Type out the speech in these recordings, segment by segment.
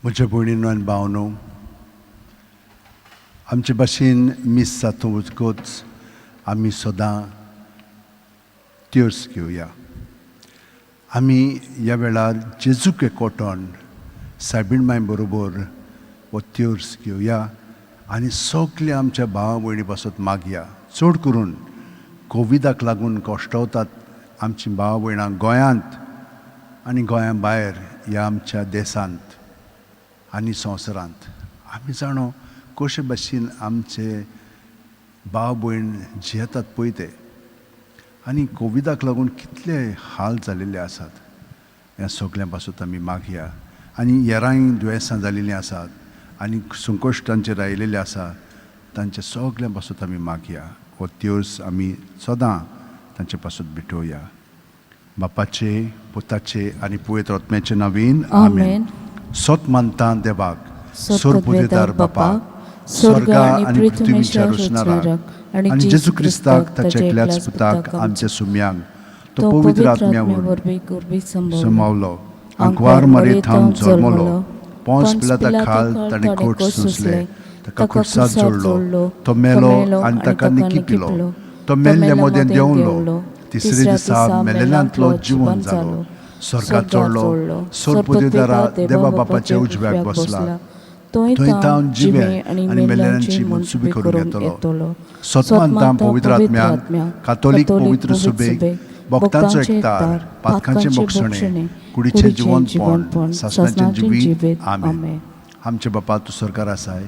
म्हज्या भयणीनो आनी भावनो, आमचे भाशेन मीस जातकूच आमी सदां त्योर्स घेवया. आमी ह्या वेळार जेजूक एकवटोन सायबीण माय बरोबर हो त्योर्स घेवया आनी सगळे आमच्या भावा भयणी पासत मागया. चड करून कोविडाक लागून कश्टवतात आमची भावा भयणां गोंयांत आनी गोंया भायर, ह्या आमच्या देशांत आनी संवसारांत. आमी जाणो कशे भाशेन आमचे भाव भयण जियेतात पळय ते, आनी कोविडाक लागून कितले हाल जालेले आसात. ह्या सगळ्यां पासून आमी मागया आनी हेरांय दुयेंसां जालेलीं आसात आनी संकश्टांचेर आयिल्ले आसा तांच्या सगळ्यां पासून आमी मागया. हो त्योर्स आमी सदां तांचे पासून भेटोवया. बापाचे, पुताचे आनी पवित्र आत्म्याचे नांवान आमेन. सत मानता देवाक, सर्वपुदेदार बापाक, स्वर्ग आनी पृथ्वीच्या रचणाराक, आनी जेजू क्रिस्ताक ताच्या एकल्याच पुताक आमच्या सुम्यांक, तो पवित्र आत्म्या वरवीं गर्भीत संभवलो, समावलो, आंकवार मरे थावन जल्मलो, पोंस पिलाता खाल ताणें खोट सोंसले, ताका खुर्सार जोडलो, तो मेलो आनी ताका निकिपिलो, तो मेल्ल्या मदें देंवलो, तिसरे दिसा मेलेल्यांतलो जिवन जालो, स्वर्गात चडलो, सोरपुदेदारा देवा बापाच्या उजव्याक बसला, थंय थंय तावन जिवे आनी मेल्ल्यांची मनसुबी करूंक येतलो. सतमानता पवित्र आत्म्याक, कातोलीक पवित्र सुबेक, भक्तांचो एकतार, पातकांचें बक्षणें, कुडीचें जिवनपण, सासणाचें जिवीत. आमेन. आमचे बापा, तूं सरकार आसाय,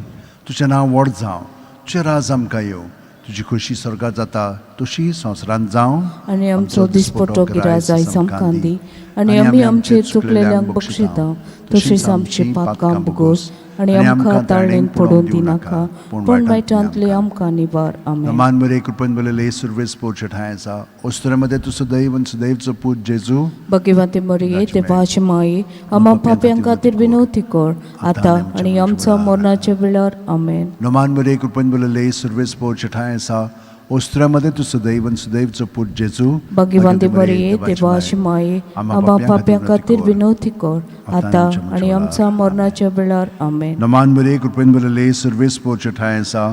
तुजें नांव व्हड जावं, तुजें राज आमकां येवं, तुजी खोशी स्वर्गात जाता तशी संवसारांत जावं. आनी आमचो दिसपटो गिराज आयज आमकां दी, आनी आमी आमचे चुकलेल्यांक बक्षिता तशीच आमची पातकां भोगोस, आनी आमकां ताळणेन पडून दिनाका, पूण वायटांतली आमकां निवार. आमेन. मान बरे कृपेन बरलेले सुरवेस पोरचे ठांय आसा. ओस्तुऱ्यामध्ये तूं सदैव आनी सदैवचो पूत जेजू, भगवंती मरिये, देवाची माई, आम्हा पाप्यां खातीर विनवती कर, आतां आनी आमच्या मरणाच्या वेळार. आमेन. नमान बरे कृपेन बरलेले सुरवेस पोरचे ठांय आसा. ओस्तुऱ्यामध्ये तूं सदैव आनी सदैवचो पूत जेजू, भगवंती मरिये, देवाची माई, आम्हा पाप्यां खातीर विनवती कर, आतां आनी आमच्या मरणाच्या वेळार. आमेन. नमान बरे कृपेन बरलेले सुरवेस पोरचे ठांय आसा.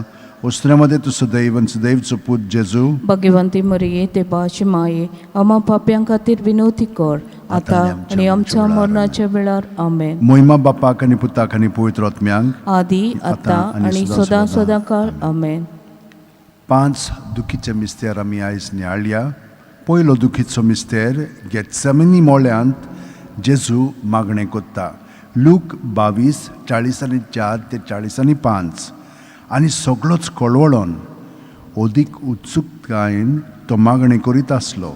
ओस्तुऱ्यामध्ये तूं सदैव आनी सदैवचो पूत जेजू, भगवंती मरिये, देवाची माई, आम्हा पाप्यां खातीर विनवती कर, आतां आनी आमच्या मरणाच्या वेळार. आमेन. मोहिमा बापाक आनी पुताक आनी पवित्र आत्म्यांक, आदी, आतां आनी सदां सदां काळ. आमेन. पांच दुखीचे मिस्तेर आमी आयज नियाळया. पयलो दुखीचो मिस्तेर, गेटसमिनी मोळ्यांत जेजू मागणें कोत्ता. लूक 22 44 ते 45. आनी सगळोच कळवळोन अदीक उत्सुकतायेन तो मागणें करीत आसलो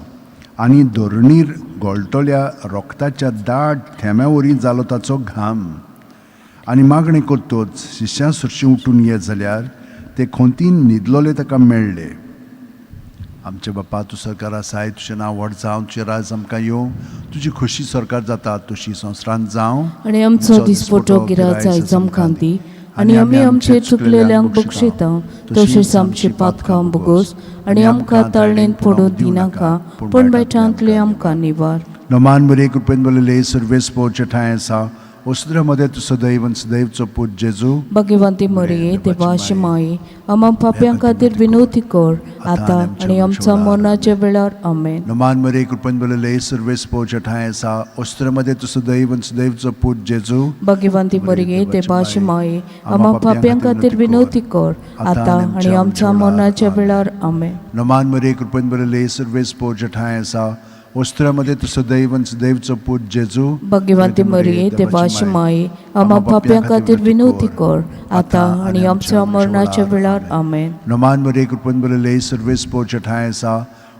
आनी धरणीर गळटल्या रोगताच्या दाट थेंब्या वरी जालो ताचो घाम. आनी मागणें करतोच शिश्यां सरशीं उठून येत जाल्यार ते खोंतीन न्हिदलोले ताका मेळ्ळे. आमचे बापा, तूं सरकार आसाय, तुजें नांव व्हड जावं, तुजें राज आमकां येवं, तुजी खोशी सरकार जाता तशी संवसारांत जावं. आनी आमचो दिसपटो गिराज आयज आमकां दी, आनी आमी आमचे चुकलेल्यांक बक्षिता तशीच आमची पातकां भोगोस, आनी आमकां ताळणेन पडून दिनाका, पूण वायटांतली आमकां निवार. नमान बरे कृपेन बरलेले सर्वेस पोरचे ठांय आसा. वसुद्रा मध्ये तूं सदैव आनी सदैवचो पूत जेजू, भगवंती मरिये, देवाची माई, आम्हा पाप्यां खातीर विनवती कर, आतां आनी आमच्या मरणाच्या वेळार. आमेन. नमान मरे कृपेन बरलेले सर्वेस पोरचे ठांय आसा. वसुद्रा मध्ये तूं सदैव आनी सदैवचो पूत जेजू, भगवंती मरिये, देवाची माई, आम्हा पाप्यां खातीर विनवती कर, आतां आनी आमच्या मरणाच्या वेळार. आमेन. नमान मरे कृपेन बरलेले सर्वेस पोरचे ठांय आसा. वसुद्रा मध्ये तूं सदैव आनी सदैवचो पूत जेजू, भगवंती मरिये, देवाची माई, आम्हा पाप्यां खातीर विनवती कर, आतां आनी आमच्या मरणाच्या वेळार. आमेन. नमान मरे कृपेन बरलेले सर्वेस पोरचे ठांय आसा.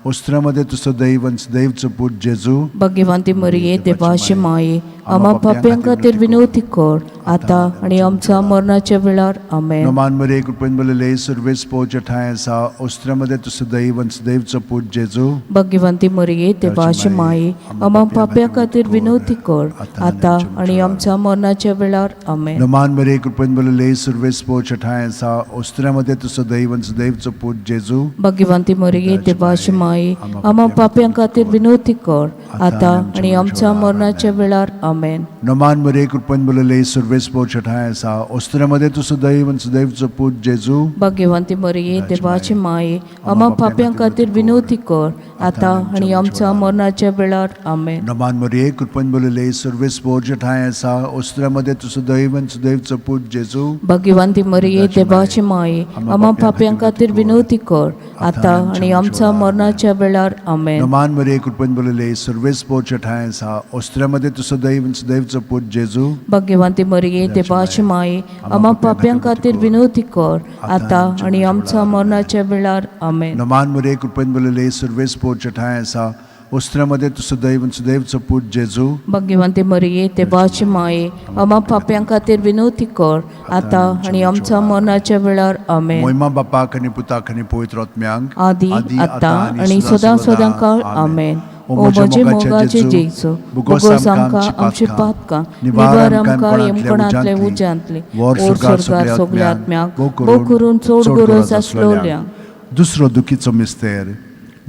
वसुद्रा मध्ये तूं सदैव आनी सदैवचो पूत जेजू, भगवंती मरिये, देवाची माई, आम्हा पाप्यां खातीर विनवती कर, आतां आनी आमच्या मरणाच्या वेळार. आमेन. नमान मरे कृपेन बरलेले सर्वेस पोरचे ठांय आसा. वसुद्रा मध्ये तूं सदैव आनी सदैवचो पूत जेजू, भगवंती मरिये, देवाची माई, आम्हा पाप्यां खातीर विनवती कर, आतां आनी आमच्या मरणाच्या वेळार. आमेन. नमान मरे कृपेन बरलेले सर्वेस पोरचे ठांय आसा. वसुद्रा मध्ये तूं सदैव आनी सदैवचो पूत जेजू, भगवंती मरिये, देवाची माई, माये, आमा पापयां खातीर विनवती कर आतां आनी आमच्या मरणाच्या वेळार. आमेन. नमान मरे कृपेन बोलले सर्वेस पोर ठांय आसा ओस्त्र्यामध्ये तूं सदैव आनी सदैवचो पूत जेजू. भाग्यवंती मरिये, देवाची माये, आमा पापयां खातीर विनवती कर आतां आनी आमच्या मरणाच्या वेळार. आमेन. नमान मरिये कृपेन बोलले सर्वेस पोर ठांय आसा ओस्त्र्यामध्ये तूं सदैव आनी सदैवचो पूत जेजू. भाग्यवंती मरिये, देवाची माये, आमा पापयां खातीर विनवती कर आतां आनी आमच्या मरणाच्या वेळार. आमेन. नमान मरिये कृपेन बोलले सर्वेस पोर ठांय आसा ओस्त्र्यामध्ये तूं सदैव आनी सदैवचो पूत जेजू. भाग्यवंती मरिये, देवाची माये, आमा पापयां खातीर विनवती कर आतां आनी आमच्या मरणाच्या वेळार. आमेन. नमान मरिये कृपेन बोलले सर्वेस पोर ठांय आसा ओस्त्र्यामध्ये तूं सदैव आनी सदैवचो पूत जेजू. भाग्यवंती मरिये, देवाची माये, आमा पापयां खातीर विनवती कर आतां आनी आमच्या मरणाच्या वेळार. आमेन. मोहिमा बापाक आनी पुताक आनी पवित्र आत्म्यांक, आदी आतां आनी सदां सदां काळ. आमेन. ओ म्हजे मोगाचे जेजू, बोगोस आमकां आमची पातकां निवार आमकां यमकणांतले उज्यांतले, ओर स्वर्गार सगल्या आत्म्याक, भोव करून चड गरज आसलोल्यांक. दुसरो दुखीचो मिस्तेर,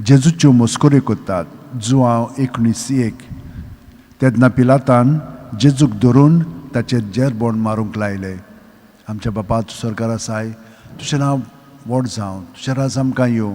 जेजूच्यो मस्कऱ्यो करतात. जुआंव 19:1. तेन्ना पिलातान जेजूक धरून ताचेर जेरबोण मारूंक लायले. आमच्या बापा, तूं सरकार आसाय, तुजें नांव व्हड जावं, तुजें राज आमकां येवं,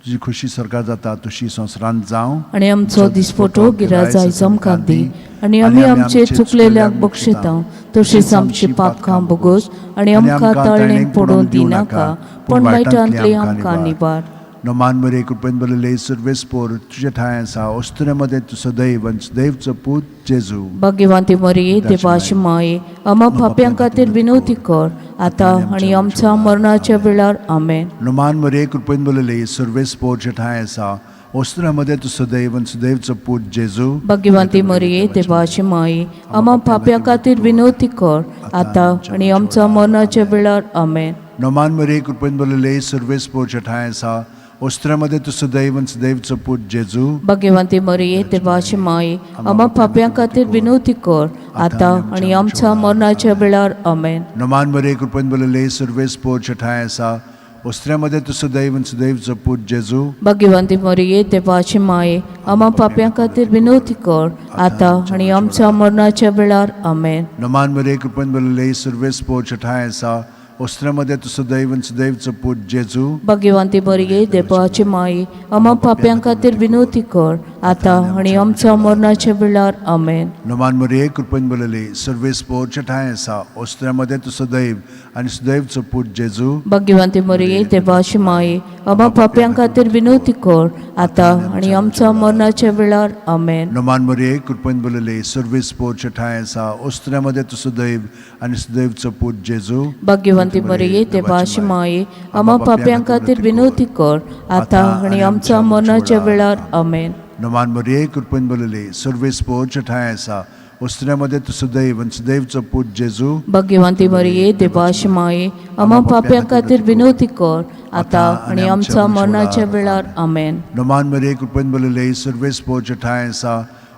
तुजी खुशी सरकार जाता तशी संवसारांत जावं. आनी आमचो दिसपटो गिराज आमकां दी आनी आमी आमचे चुकलेल्यांक बक्षिता तशीच आमची पातकां बोगोस आनी आमकां ताळणेक पडून दिनाका, पूण वायटांतली आमकां निवार. नमान मरे कृपेन बरले सर्वेस पोर तुजे ठांय आसा अस्तुऱ्यामध्ये तूं सदैव आनी सदैवचो पूत जेजू. भाग्यवंती मरिये, देवाची माये, आमा पापयां खातीर विनवती कर आतां आनी आमच्या मरणाच्या वेळार. आमेन. नमान मरे कृपेन बरले सर्वेस पोर तुजे ठांय आसा अस्तुऱ्यामध्ये तूं सदैव आनी सदैवचो पूत जेजू. भाग्यवंती मरिये, देवाची माये, आमा पापयां खातीर विनवती कर आतां आनी आमच्या मरणाच्या वेळार. आमेन. नमान मरे कृपेन बरले सर्वेस पोर तुजे ठांय आसा अस्तुऱ्यामध्ये तूं सदैव आनी सदैवचो पूत जेजू. भाग्यवंती मरिये, देवाची माये, आमा पापयां खातीर विनवती कर आतां आनी आमच्या मरणाच्या वेळार. आमेन. नमान मरे कृपेन बरले सर्वेस पोर तुजे ठांय आसा अस्तुऱ्यामध्ये तूं सदैव आनी सदैवचो पूत जेजू. भाग्यवंती मरिये, देवाची माये, आमा पापयां खातीर विनवती कर आतां आनी आमच्या मरणाच्या वेळार. आमेन. नमान मरे कृपेन बरले सर्वेस पोर तुजे ठांय आसा अस्तुऱ्यामध्ये तूं सदैव आनी सदैवचो पूत जेजू. भाग्यवंती मरिये, देवाची माये, आमा पापयां खातीर विनवती कर आतां आनी आमच्या मरणाच्या वेळार. आमेन. नमान मरिये कृपेन भरलेली सर्वेस पोर तुजे ठांय आसा अस्तुऱ्यामध्ये तूं सदैव आनी सदैवचो पूत जेजू. भाग्यवंती मरिये, देवाची माये, आमा पापयां खातीर विनवती कर आतां आनी आमच्या मरणाच्या वेळार. आमेन. नमान मरिये कृपेन भरलेली सर्वेस पोर तुजे ठांय आसा अस्तुऱ्यामध्ये तूं सदैव आनी सदैवचो पूत जेजू. भाग्यवंती मरिये, देवाची माये, आमा पापयां खातीर विनवती कर आतां आनी आमच्या मरणाच्या वेळार. आमेन. नमान मरिये कृपेन भरलेली सर्वेस पोर तुजे ठांय आसा अस्तुऱ्यामध्ये तूं सदैव आनी सदैवचो पूत जेजू. भाग्यवंती मरिये, देवाची माये, आमा पापयां खातीर विनवती कर आतां आनी आमच्या मरणाच्या वेळार. आमेन. नमान मरिये कृपेन भरलेली सर्वेस पोर तुजे ठांय आसा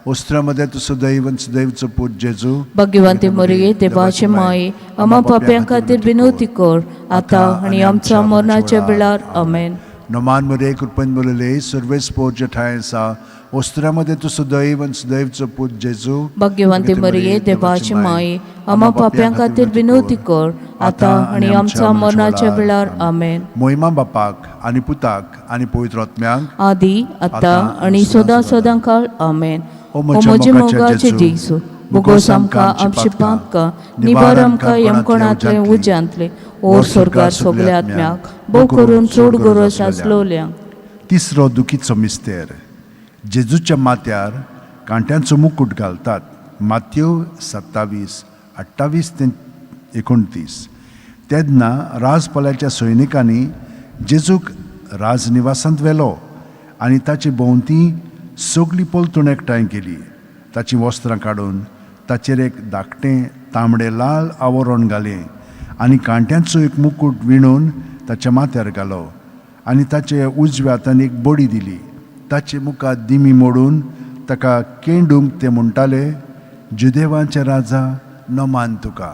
अस्तुऱ्यामध्ये तूं सदैव आनी सदैवचो पूत जेजू. भाग्यवंती मरिये, देवाची माये, आमा पापयां खातीर विनवती कर आतां आनी आमच्या मरणाच्या वेळार. आमेन. नमान मरिये कृपेन भरलेली सर्वेस पोर तुजे ठांय आसा अस्तुऱ्यामध्ये तूं सदैव आनी सदैवचो पूत जेजू. भाग्यवंती मरिये, देवाची माये, आमा पापयां खातीर विनवती कर आतां आनी आमच्या मरणाच्या वेळार. आमेन. मोहिमा बापाक आनी पुताक आनी पवित्र आत्म्यांक, आदी आतां आनी सदां सदां काळ. आमेन. ओ म्हजे मोगाचे जेजू, बोगोस आमकां आमची पातकां निवार आमकां यमकोणांतले उज्यांतले, ओर स्वर्गार सगल्या आत्म्याक, भोव करून चड गरज आसलोल्यांक. तिसरो दुखीचो मिस्तेर, जेजूच्या माथ्यार कांट्यांचो मुकूट घालतात. मात्यो 27:28 ते 29. तेन्ना राजपाल्याच्या सैनिकांनी जेजूक राजनिवासांत व्हेलो आनी ताचे भोंवती सगळी पलतूण एकठांय केली. ताचीं वस्त्रां काडून ताचेर एक धाकटें तांबडें लाल आवरण घालें आनी कांट्यांचो एक मुकूट विणून ताच्या माथ्यार घालो आनी ताचे उजव्या हातान एक बडी दिली. ताचे मुखार दिमी मोडून ताका केंडूंक ते म्हणटाले, जुदेवांचे राजा, नमान तुका.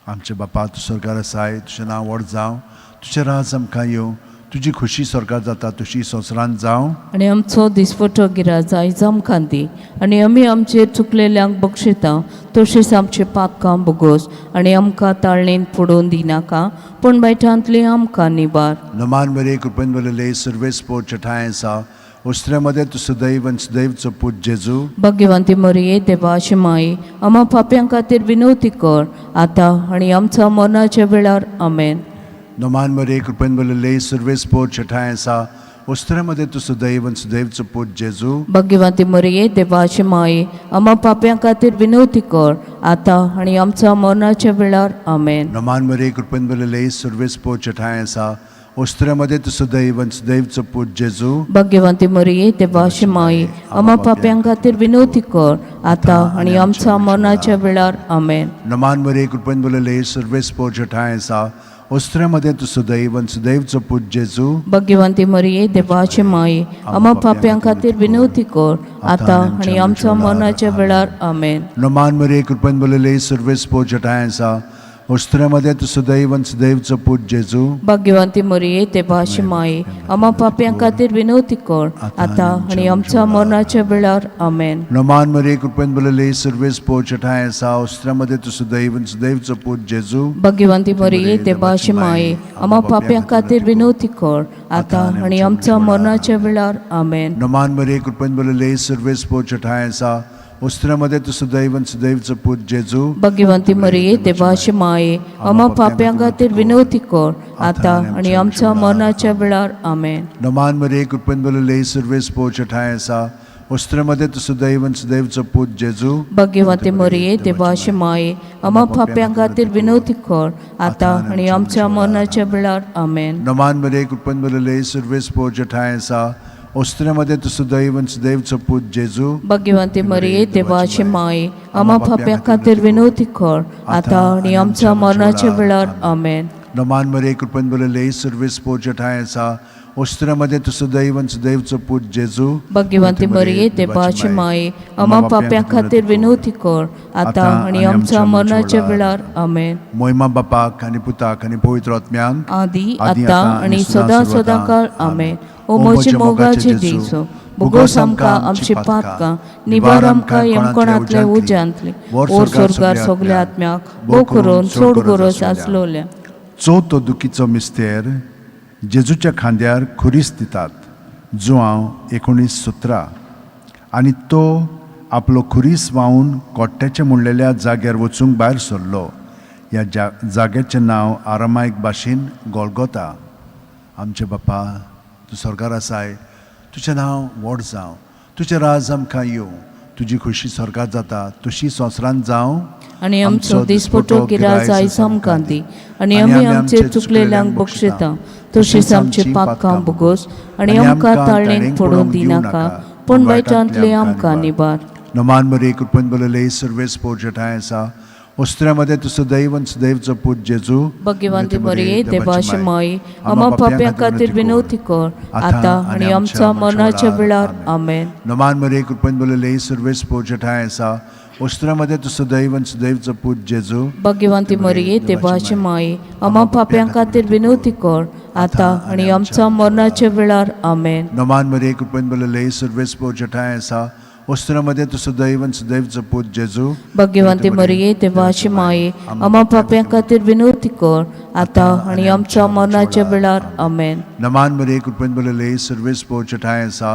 आमचे बापा, तूं स्वर्गार आसाय, तुजें नांव व्हड जावं, तुजें राज आमकां येवं, तुजी खुशी स्वर्गात जाता तशी संवसारांत जावं. आनी आमचो दिसपटो गिराज आयज आमकां दी आनी आमी आमचेर चुकलेल्यांक बक्षिता तशीच आमचे पापकां बोगोस आनी आमकां ताळणेन पडोवन दिनाका पूण बायटांतली आमकां निबार. नमान मरे कृपेन भरलेले सर्वेस्पोर चठाय आसा उस्त्र्यामध्ये तूं सदैव आनी सदैवचो पूत जेजू. भाग्यवंती मरिये देवाची माई आमा पाप्यां खातीर विनवती कर आतां आनी आमच्या मरणाच्या वेळार. आमेन. नमान मरे कृपेन भरलेले सर्वेस्पोर चठाय आसा उस्त्र्यामध्ये तूं सदैव आनी सदैवचो पूत जेजू. भाग्यवंती मरिये देवाची माई आमा पाप्यां खातीर विनवती कर आतां आनी आमच्या मरणाच्या वेळार. आमेन. नमान मरे कृपेन भरलेले सर्वेस्पोर चठाय आसा उस्त्र्यामध्ये तूं सदैव आनी सदैवचो पूत जेजू. भाग्यवंती मरिये देवाची माई आमा पाप्यां खातीर विनवती कर आतां आनी आमच्या मरणाच्या वेळार. आमेन. नमान मरे कृपेन भरलेले सर्वेस्पोर चठाय आसा उस्त्र्यामध्ये तूं सदैव आनी सदैवचो पूत जेजू. भाग्यवंती मरिये देवाची माई आमा पाप्यां खातीर विनवती कर आतां आनी आमच्या मरणाच्या वेळार. आमेन. नमान मरे कृपेन भरलेले सर्वेस्पोर चठाय आसा उस्त्र्यामध्ये तूं सदैव आनी सदैवचो पूत जेजू. भाग्यवंती मरिये देवाची माई आमा पाप्यां खातीर विनवती कर आतां आनी आमच्या मरणाच्या वेळार. आमेन. नमान मरे कृपेन भरलेले सर्वेस्पोर चठाय आसा उस्त्र्यामध्ये तूं सदैव आनी सदैवचो पूत जेजू. भाग्यवंती मरिये देवाची माई आमा पाप्यां खातीर विनवती कर आतां आनी आमच्या मरणाच्या वेळार. आमेन. नमान मरे कृपेन भरलेले सर्वेस्पोर चठाय आसा उस्त्र्यामध्ये तूं सदैव आनी सदैवचो पूत जेजू. भाग्यवंती मरिये देवाची माये आमा पाप्यां खातीर विनवती कर आतां आनी आमच्या मरणाच्या वेळार. आमेन. नमान मरे कृपेन भरलेले सर्वेस्पोर चठाय आसा उस्त्र्यामध्ये तूं सदैव आनी सदैवचो पूत जेजू. भाग्यवंती मरिये देवाची माये आमा पाप्यां खातीर विनवती कर आतां आनी आमच्या मरणाच्या वेळार. आमेन. नमान मरे कृपेन भरलेले सर्वेस्पोर चठाय आसा उस्त्र्यामध्ये तूं सदैव आनी सदैवचो पूत जेजू. भाग्यवंती मरिये देवाची माये आमा पाप्यां खातीर विनवती कर आतां आनी आमच्या मरणाच्या वेळार. आमेन. नमान मरे कृपेन भरलेले सर्वेस्पोर चठाय आसा उस्त्र्यामध्ये तूं सदैव आनी सदैवचो पूत जेजू. भाग्यवंती मरिये देवाची माये आमा पाप्यां खातीर विनवती कर आतां आनी आमच्या मरणाच्या वेळार. आमेन. मोहिमा बापाक आनी पुताक आनी पवित्र आत्म्यांक, आदी आतां आनी सदां सदां काळ. आमेन. ओ म्हजे मोगाचे जेजू, बोगोस आमकां आमची पातकां निवार आमकां यमकोणांतले उज्यांतले ओर स्वर्गार सगल्या आत्म्याक भोव करून चड गरज आसलोल्या. चवथो दुखीचो मिस्तेर, जेजूच्या खांद्यार खुरीस दितात, जुआंव 19:17. आनी तो आपलो खुरीस व्हांवून कोट्ट्याचें म्हणलेल्या जाग्यार वचूंक भायर सरलो. ह्या जाग्याचें नांव आरामायक भाशेन गोलगोता. आमचे बापा, तूं स्वर्गार आसाय, तुजें नांव व्हड जावं, तुजें राज आमकां येवं, तुजी खुशी स्वर्गात जाता तशी संवसारांत जावं. आनी आमचो दिसपटो गिराज आयज आमकां दी आनी आमी आमचे चुकलेल्यांक बक्षिता तशीच आमचे पापकां बोगोस आनी आमकां ताळणेक पडून दिनाका पूण वायटांतले आमकां निबार. नमान मरे कृपेन भरलेले सर्वेस्पोर जठाय आसा उस्त्र्यामध्ये तूं सदैव आनी सदैवचो पूत जेजू. भाग्यवंती मरिये देवाची माई आमा पाप्यां खातीर विनवती कर आतां आनी आमच्या मरणाच्या वेळार. आमेन. नमान मरे कृपेन भरलेले सर्वेस्पोर जठाय आसा उस्त्र्यामध्ये तूं सदैव आनी सदैवचो पूत जेजू. भाग्यवंती मरिये देवाची माई आमा पाप्यां खातीर विनवती कर आतां आनी आमच्या मरणाच्या वेळार. आमेन. नमान मरे कृपेन भरलेले सर्वेस्पोर जठाय आसा उस्त्र्यामध्ये तूं सदैव आनी सदैवचो पूत जेजू. भाग्यवंती मरिये देवाची माई आमा पाप्यां खातीर विनवती कर आतां आनी आमच्या मरणाच्या वेळार. आमेन. नमान मरे कृपेन भरलेले सर्वेस्पोर जठाय आसा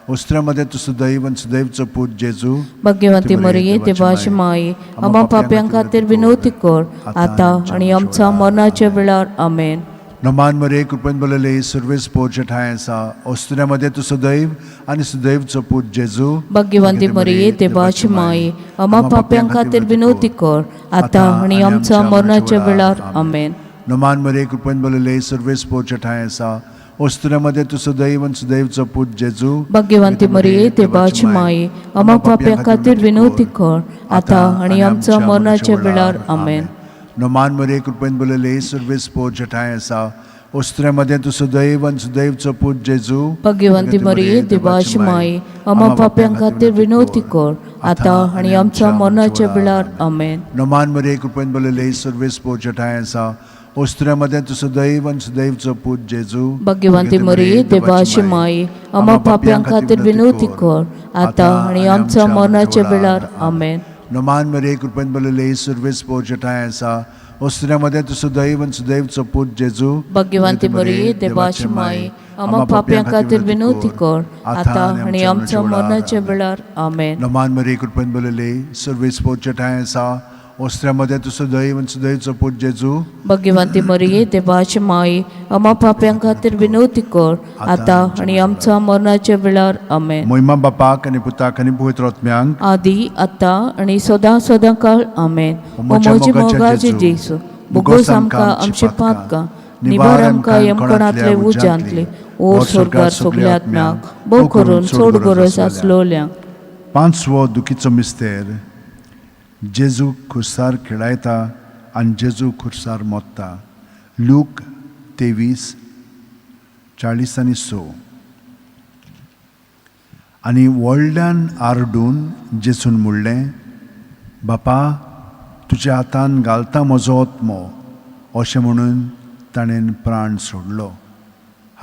उस्त्र्यामध्ये तूं सदैव आनी सदैवचो पूत जेजू. भाग्यवंती मरिये देवाची माई आमा पाप्यां खातीर विनवती कर आतां आनी आमच्या मरणाच्या वेळार. आमेन. नमान मरे कृपेन भरलेले सर्वेस्पोर जठाय आसा उस्त्र्यामध्ये तूं सदैव आनी सदैवचो पूत जेजू. भाग्यवंती मरिये देवाची माई आमा पाप्यां खातीर विनवती कर आतां आनी आमच्या मरणाच्या वेळार. आमेन. नमान मरे कृपेन भरलेले सर्वेस्पोर जठाय आसा उस्त्र्यामध्ये तूं सदैव आनी सदैवचो पूत जेजू. भाग्यवंती मरिये देवाची माई आमा पाप्यां खातीर विनवती कर आतां आनी आमच्या मरणाच्या वेळार. आमेन. नमान मरे कृपेन भरलेले सर्वेस्पोर जठाय आसा उस्त्र्यामध्ये तूं सदैव आनी सदैवचो पूत जेजू. भाग्यवंती मरिये देवाची माई आमा पाप्यां खातीर विनवती कर आतां आनी आमच्या मरणाच्या वेळार. आमेन. नमान मरे कृपेन भरलेले सर्वेस्पोर जठाय आसा ओस्तुऱ्या मदें तूं सदैव आनी सदैवचो पूत जेजू. भाग्यवंती मरिये, देवाची माई, आम्हा पापयां खातीर विनवती कर, आतां आनी आमच्या मरणाच्या वेळार. आमेन. नमान मरिये, कृपेन भरलेली, सुर्वेस पोवचे ठांय आसा. ओस्तुऱ्या मदें तूं सदैव आनी सदैवचो पूत जेजू. भाग्यवंती मरिये, देवाची माई, आम्हा पापयां खातीर विनवती कर, आतां आनी आमच्या मरणाच्या वेळार. आमेन. नमान मरिये, कृपेन भरलेली, सुर्वेस पोवचे ठांय आसा. ओस्तुऱ्या मदें तूं सदैव आनी सदैवचो पूत जेजू. भाग्यवंती मरिये, देवाची माई, आम्हा पापयां खातीर विनवती कर, आतां आनी आमच्या मरणाच्या वेळार. आमेन. मोहिमा बापाक आनी पुताक आनी पवित्र आत्म्यांक. आदी, आतां आनी सदां सदां काळ. आमेन. ओ म्हजे मोगाचे जेजू, भोगोस आमकां आमचे पातकां, निवार आमकां यमकणांतले उज्यांतले, ओ स्वर्गार सगल्या आत्म्याक, भोव करून चड गरज आसलोल्यांक. पांचवो दुखीचो मिस्तेर. जेजू खुर्सार खेळायता आनी जेजू खुर्सार मोत्ता. लूक 23:46. आनी व्हडल्यान आरडून जेजून म्हणलें, बापा, तुज्या हातान घालता म्हजो आत्मो. अशें म्हणून ताणें प्राण सोडलो.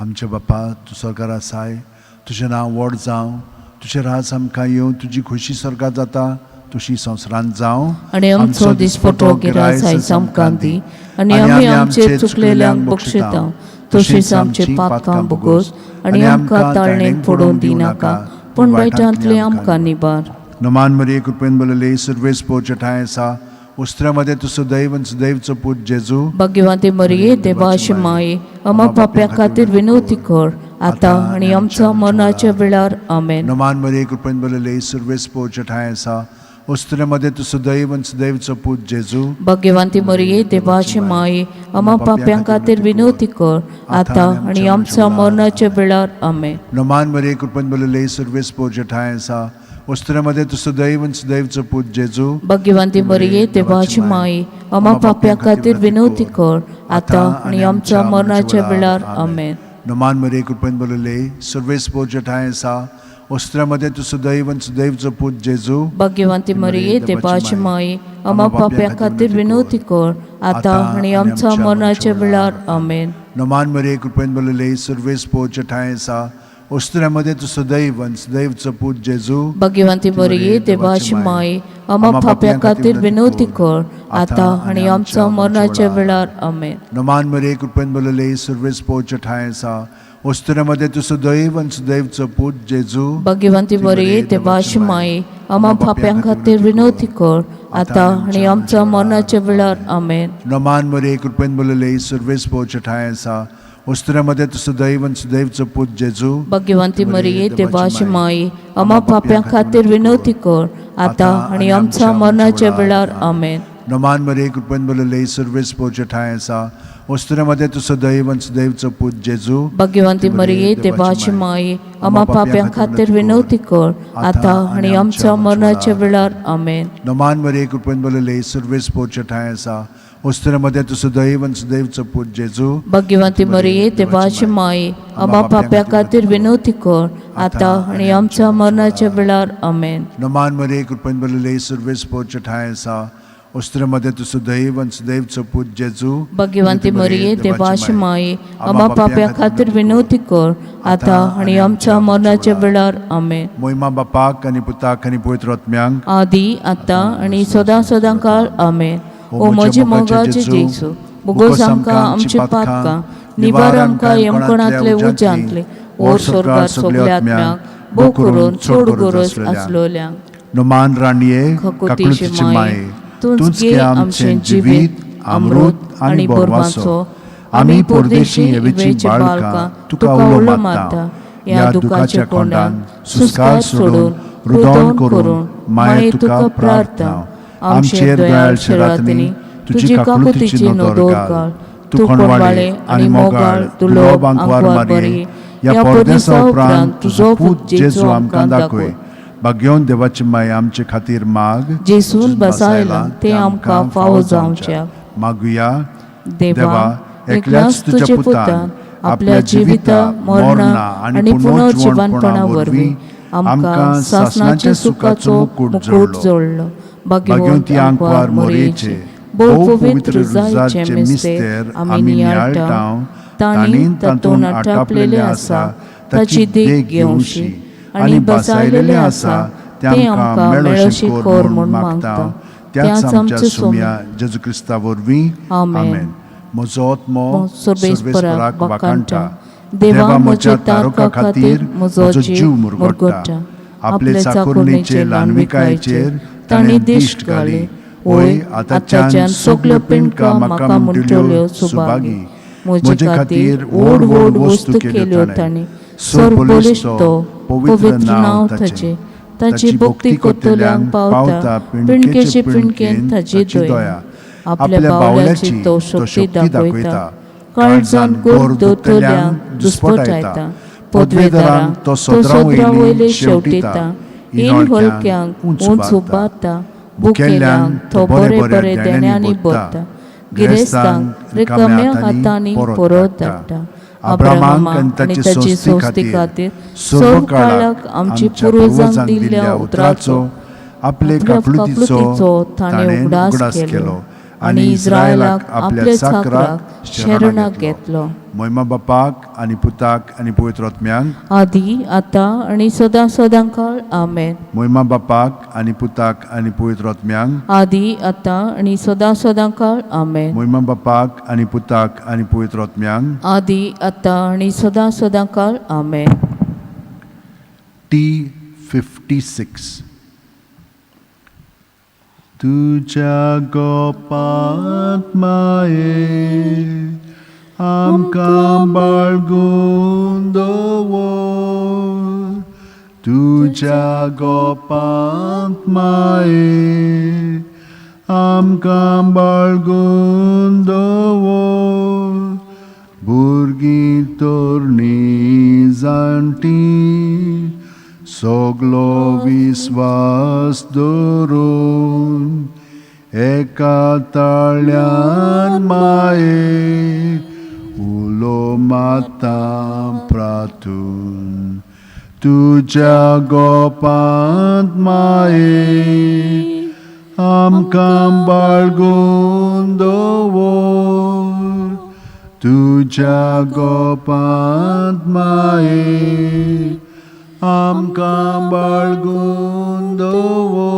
आमच्या बापा, तूं स्वर्गार आसाय, तुजें नांव व्हड जावं, तुजें राज आमकां येवं, तुजी खोशी स्वर्गार जाता तशी संवसारांत जावं. आनी आमचो दिसपटो गिरास आयज आमकां दी, आनी आमी आमचे चुकलेल्यांक बक्षिता, तशीच आमचे पातकां भोगोस, आनी आमकां ताळणेक पडोवन दिनाका, पूण वायटांतले आमकां निबार. नमान मरिये, कृपेन भरलेली, सुर्वेस पोवचे ठांय आसा. उस्त्र्या मदें तूं सदैव आनी सदैवचो पूत जेजू. भाग्यवंती मरिये, देवाची माई, आम्हा पाप्यां खातीर विनवती कर, आतां आनी आमच्या मरणाच्या वेळार. आमेन. नमान मरिये, कृपेन भरलेली, सुर्वेस पोवचे ठांय आसा. उस्त्र्या मदें तूं सदैव आनी सदैवचो पूत जेजू. भाग्यवंती मरिये, देवाची माई, आम्हा पाप्यां खातीर विनवती कर, आतां आनी आमच्या मरणाच्या वेळार. आमेन. नमान मरिये, कृपेन भरलेली, सुर्वेस पोवचे ठांय आसा. उस्त्र्या मदें तूं सदैव आनी सदैवचो पूत जेजू. भाग्यवंती मरिये, देवाची माई, आम्हा पाप्यां खातीर विनवती कर, आतां आनी आमच्या मरणाच्या वेळार. आमेन. नमान मरिये, कृपेन भरलेली, सुर्वेस पोवचे ठांय आसा. उस्त्र्या मदें तूं सदैव आनी सदैवचो पूत जेजू. भाग्यवंती मरिये, देवाची माई, आम्हा पाप्यां खातीर विनवती कर, आतां आनी आमच्या मरणाच्या वेळार. आमेन. नमान मरिये, कृपेन भरलेली, सुर्वेस पोवचे ठांय आसा. उस्त्र्या मदें तूं सदैव आनी सदैवचो पूत जेजू. भाग्यवंती मरिये, देवाची माई, आम्हा पाप्यां खातीर विनवती कर, आतां आनी आमच्या मरणाच्या वेळार. आमेन. नमान मरिये, कृपेन भरलेली, सुर्वेस पोवचे ठांय आसा. उस्त्र्या मदें तूं सदैव आनी सदैवचो पूत जेजू. भाग्यवंती मरिये, देवाची माई, आम्हा पाप्यां खातीर विनवती कर, आतां आनी आमच्या मरणाच्या वेळार. आमेन. नमान मरिये, कृपेन भरलेली, सुर्वेस पोवचे ठांय आसा. उस्त्र्या मदें तूं सदैव आनी सदैवचो पूत जेजू. भाग्यवंती मरिये, देवाची माई, आम्हा पाप्यां खातीर विनवती कर, आतां आनी आमच्या मरणाच्या वेळार. आमेन. नमान मरिये, कृपेन भरलेली, सुर्वेस पोवचे ठांय आसा. उस्त्र्या मदें तूं सदैव आनी सदैवचो पूत जेजू. भाग्यवंती मरिये, देवाची माई, आम्हा पाप्यां खातीर विनवती कर, आतां आनी आमच्या मरणाच्या वेळार. आमेन. नमान मरिये, कृपेन भरलेली, सुर्वेस पोवचे ठांय आसा. उस्त्र्या मदें तूं सदैव आनी सदैवचो पूत जेजू. भाग्यवंती मरिये, देवाची माई, आम्हा पाप्यां खातीर विनवती कर, आतां आनी आमच्या मरणाच्या वेळार. आमेन. नमान मरिये, कृपेन भरलेली, सुर्वेस पोवचे ठांय आसा. उस्त्र्या मदें तूं सदैव आनी सदैवचो पूत जेजू. भाग्यवंती मरिये, देवाची माई, आम्हा पाप्यां खातीर विनवती कर, आतां आनी आमच्या मरणाच्या वेळार. आमेन. मोहिमा बापाक आनी पुताक आनी पवित्र आत्म्यांक. आदी, आतां आनी सदां सदां काळ. आमेन. ओ म्हजे मोगाचे जेजू, भोगोस आमकां आमचे पातकां, निवार आमकां यमकणांतले उज्यांतले, ओर स्वर्गार सगल्या आत्म्यांक, भोव करून चड गरज आसलोल्यांक. नमान राणये, खकुतीचे माये, तूंच गे आमचें जिवीत, अमृत आनी बोरवाचो. आमी परदेशी हेवेची बाळकां तुका उलो मारता, ह्या दुखाच्या कोंडान सुस्कार सोडून रुदन करून माये तुका प्रार्थना. आमचेर दयाळ शिरातनी तुजी काकुतीची नदर घाल. तूं कोणवाळे आनी मोगाळ दुर्लभ आंकवार मारये, ह्या परदेसा उपरांत तुजो पूत जेजू आमकां दाखय. भाग्योन देवाची माय, आमचे खातीर माग. जेजून बसायला ते आमकां फावो जावच्या. मागुया. देवा, एकल्याच तुज्या पुतान आपल्या जिविता, मरणा आनी पुनर्जिवनपणा वरवीं आमकां सासणाच्या सुखाचो मुकूट जोडलो. भाग्यवंती आंकवार मोरयेचे, भोव पवित्र रुजाचे मिस्तेर आमी नियाळटा, तांणी तातूंत आटापलेलें आसा ताची देख घेवची आनी बसायलेलें आसा तें आमकां मेळोशें कर म्हूण मागता, त्याच आमच्या सुम्या जेजू क्रिस्ता वरवीं. आमेन. म्हजो आत्मो सर्वेस्पराक वाखाणटा, देवा म्हज्या तारका खातीर म्हजो जीव मुरगोट्टा. आपले चाकोरणेचे ल्हानविकायेचेर ताणें दिश्ट घाली. वय आतांच्यान सगल्यो पिंडका म्हाका म्हणटल्यो सुभागी. म्हजे खातीर व्हड व्हड वस्तू केल्यो ताणें. सरबळिश्ट तो, पवित्र नांव ताचें. ताची भक्ती करतल्यांक पावता पिंडकेचे पिंडकेन ताची दया. आपल्या बावल्याची तो शक्ती दाखयता, काळजान गोर दवरतल्यांक दुस्पटायता. पदवेदारांक तो सदरा वयले शेवटिता, इन हलक्यांक उंच उबारता. भुकेल्यांक तो बरे बरे देण्यांनी भरता, गिरेस्तांक रिकाम्या हातांनी परत धाडटा. अब्राहमाक आनी ताची संस्थे खातीर सर्व काळाक आमची पुर्वजांक दिल्ल्या उतराचो आपले काकलुतीचो ताणें उगडास केलो आनी इस्रायलाक आपल्या चाकराक शरणाक घेतलो. मोहिमा बापाक आनी पुताक आनी पवित्र आत्म्यांक, आदी आतां आनी सदां सदां काळ. आमेन. मोहिमा बापाक आनी पुताक आनी पवित्र आत्म्यांक, आदी आतां आनी सदां सदां काळ. आमेन. मोहिमा बापाक आनी पुताक आनी पवित्र आत्म्यांक, आदी आतां आनी सदां सदां काळ. आमेन. T56. तुज्या गोपांत माये आमकां बाळगून दवर, तुज्या गोपांत माये आमकां बाळगून दवर. भुरगीं तरणी जाणटी सगलो विस्वास दवरून एका ताळ्यान माये उलो माता प्रातून. तुज्या गोपांत माये आमकां बाळगून दवर, तुज्या गोपांत माये आमकां बाळगून दवर.